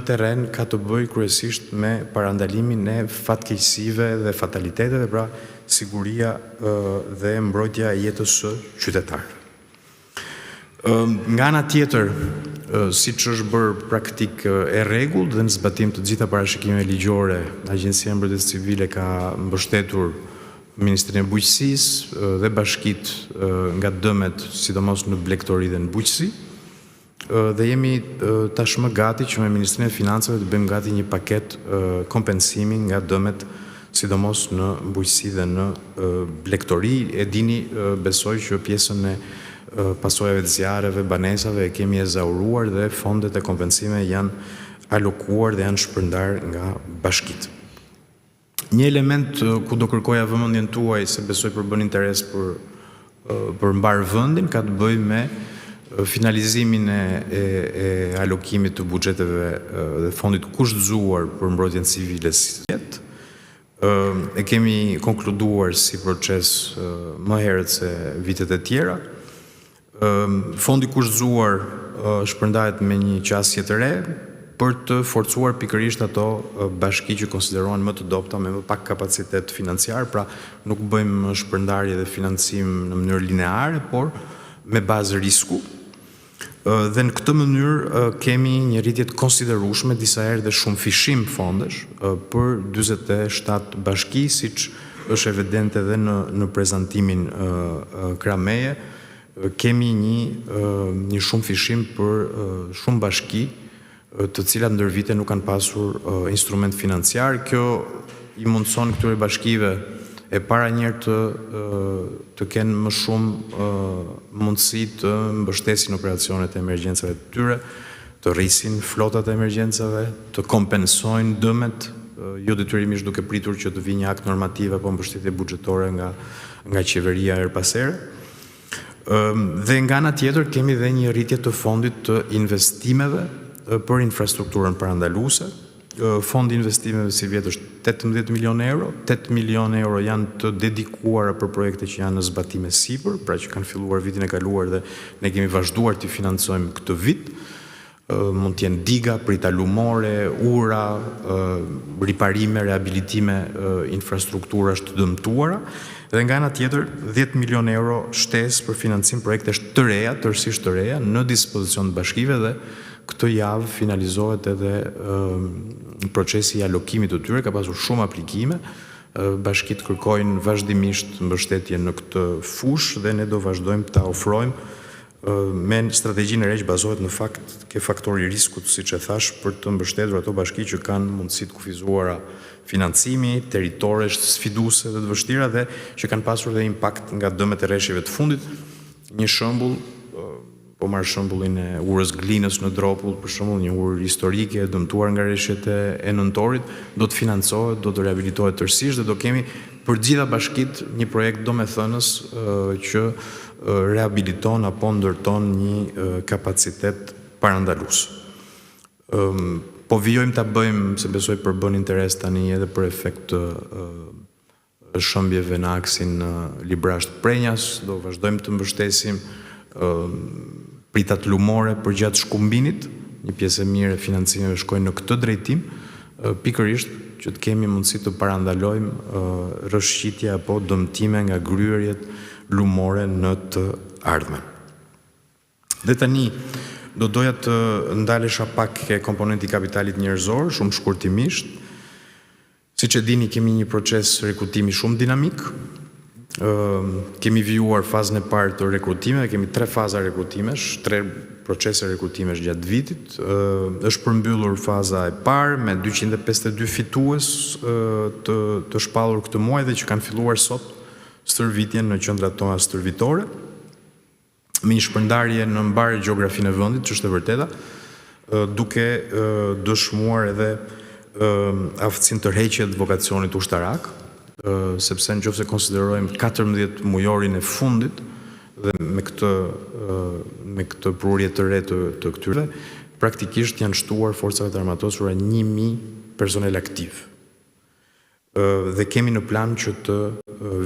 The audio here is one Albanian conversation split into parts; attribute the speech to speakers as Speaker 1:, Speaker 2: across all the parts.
Speaker 1: terren ka të bëjë kryesisht me parandalimin e fatkeqësive dhe fataliteteve, pra siguria dhe mbrojtja e jetës së qytetarëve. Nga ana tjetër, siç është bërë praktikë e rregullt dhe në zbatim të gjitha parashikimeve ligjore, Agjencia e Mbrojtjes Civile ka mbështetur Ministrinë e Bujqësisë dhe bashkitë nga dëmet, sidomos në blegtori dhe në bujqësi. Dhe jemi tashmë gati që me Ministrinë e Financave të bëjmë gati një paketë kompensimi nga dëmet sidomos në bujqësi dhe në blegtori. E dini, besoj që pjesën e pasojave të zjarreve, banesave e kemi ezauruar dhe fondet e kompensimeve janë alokuar dhe janë shpërndarë nga bashkitë. Një element ku do kërkoja vëmendjen tuaj, se besoj përbën interes për për mbarë vendin, ka të bëjë me finalizimin e, e, e alokimit të buxheteve dhe fondit kushtëzuar për mbrojtjen civile sivjet. E kemi konkluduar si proces më herët se vitet e tjera. Fondi i kushtëzuar shpërndahet me një qasje të re për të forcuar pikërisht ato bashki që konsiderohen më të dobëta me më pak kapacitet financiar, pra nuk bëjmë shpërndarje dhe financim në mënyrë lineare, por me bazë risku. Dhe në këtë mënyrë kemi një rritje të konsiderueshme, disa herë dhe shumëfishim fondesh për 47 bashki, siç është evidente edhe në në prezantimin krah meje, kemi një një shumëfishim për shumë bashki të cilat ndër vite nuk kanë pasur instrument financiar. Kjo i mundëson këtyre bashkive e para njëherë të të kenë më shumë mundësi të mbështesin operacionet e emergjencave të tyre, të rrisin flotat e emergjencave, të kompensojnë dëmet, jo detyrimisht duke pritur që të vijë një akt normativ apo mbështetje buxhetore nga nga qeveria herë pas here. Dhe nga ana tjetër kemi dhe një rritje të fondit të investimeve për infrastrukturën parandaluese. Fondi i investimeve sivjet është 18 milionë euro, 8 milionë euro janë të dedikuara për projekte që janë në zbatim e sipër, pra që kanë filluar vitin e kaluar dhe ne kemi vazhduar t'i financojmë këtë vit. Mund të jenë diga, prita lumore, ura, riparime, rehabilitime infrastrukturash të dëmtuara dhe nga ana tjetër 10 milionë euro shtesë për financim projektesh të reja, tërësisht të reja, në dispozicion të bashkive dhe këtë javë finalizohet edhe procesi i alokimit të tyre, ka pasur shumë aplikime, bashkitë kërkojnë vazhdimisht mbështetje në këtë fushë dhe ne do vazhdojmë ta ofrojmë me strategjinë e re që bazohet në fakt ke faktori i riskut, siç e thashë, për të mbështetur ato bashki që kanë mundësi të kufizuara financimi, territoresh sfiduese dhe të vështira dhe që kanë pasur dhe impakt nga dëmet e reshjeve të fundit. Një shembull, po marr shembullin e urës Glinës në Dropull, për shembull, një urë historike e dëmtuar nga reshjet e, e nëntorit, do të financohet, do të rehabilitohet tërësisht dhe do kemi për të gjitha bashkitë një projekt domethënës që rehabiliton apo ndërton një kapacitet parandalues. Po vijojmë ta bëjmë, se besoj përbën interes tani edhe për efekt të shembjeve në aksin Librazhd Prrenjas, do vazhdojmë të mbështesim pritat lumore përgjatë Shkumbinit, një pjesë e mirë e financimeve shkojnë në këtë drejtim, pikërisht që të kemi mundësi të parandalojmë rrëshqitje apo dëmtime nga gryerjet lumore në të ardhmen. Dhe tani do doja të ndalesha pak ke komponenti i kapitalit njerëzor, shumë shkurtimisht. Siç e dini, kemi një proces rekrutimi shumë dinamik. Kemi vijuar fazën e parë të rekrutimeve, kemi tre faza rekrutimesh, tre procese rekrutimesh gjatë vitit. Është përmbyllur faza e parë me 252 fitues të të shpallur këtë muaj dhe që kanë filluar sot stërvitjen në qendrat tona stërvitore. Me një shpërndarje në mbarë gjeografinë e vendit, ç'është e vërteta, duke dëshmuar edhe aftësinë tërheqje të vokacionit ushtarak, sepse në qoftë se konsiderojmë 14 mujorin e fundit dhe me këtë me këtë prurje të re të, të këtyre, praktikisht janë shtuar forcave të armatosura 1000 personel aktiv. Dhe kemi në plan që të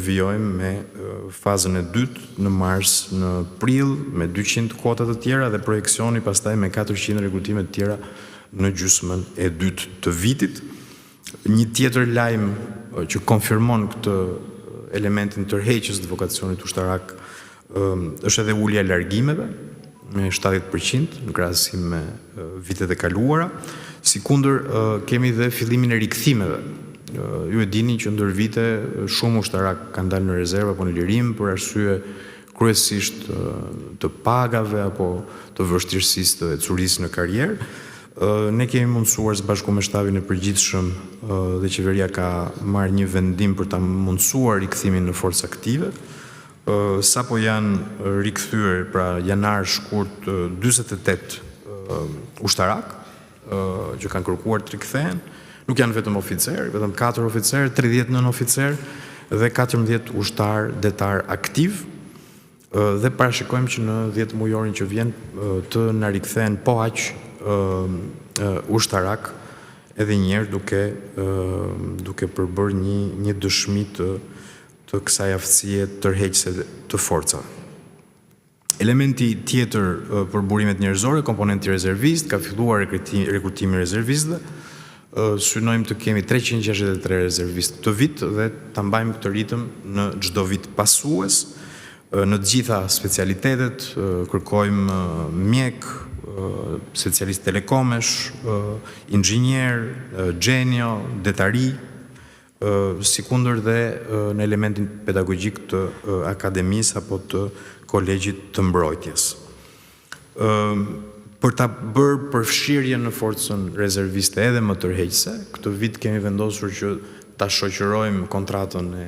Speaker 1: vijojmë me fazën e dytë në mars, në prill me 200 kuota të tjera dhe projeksioni pastaj me 400 rekrutime të tjera. në gjysmën e dytë të vitit. Një tjetër lajm që konfirmon këtë elementin tërheqës të vokacionit ushtarak është edhe ulja e largimeve me 70% në krahasim me vitet e kaluara, sikundër kemi dhe fillimin e rikthimeve. Ju e dini që ndër vite shumë ushtarakë kanë dalë në rezervë apo në lirim për arsye kryesisht të pagave apo të vështirësisë të ecurisë në karrierë. Ne kemi mundësuar së bashku me shtabin e përgjithshëm dhe qeveria ka marrë një vendim për ta mundësuar rikthimin në forcë aktive. Sapo janë rikthyer, pra janar shkurt 48 ushtarakë që kanë kërkuar të rikthehen. Nuk janë vetëm oficerë, vetëm 4 oficerë, 30 nënoficerë dhe 14 ushtarë detarë aktivë. Dhe parashikojmë që në 10 mujorin që vjen të na rikthehen po aq ushtarakë edhe një herë duke duke përbërë një një dëshmi të të kësaj aftësie tërheqëse të forcave. Elementi tjetër për burimet njerëzore, komponenti rezervist, ka filluar rekrutimi i rezervistëve. Synojmë të kemi 363 rezervistë këtë vit dhe ta mbajmë këtë ritëm në çdo vit pasues. Në të gjitha specialitetet kërkojmë mjek, specialist telekomesh, inxhinier, xhenio, detari, sikundër dhe në elementin pedagogjik të akademisë apo të kolegjit të mbrojtjes. Për ta bërë përfshirjen në forcën rezerviste edhe më tërheqëse, këtë vit kemi vendosur që ta shoqërojmë kontratën e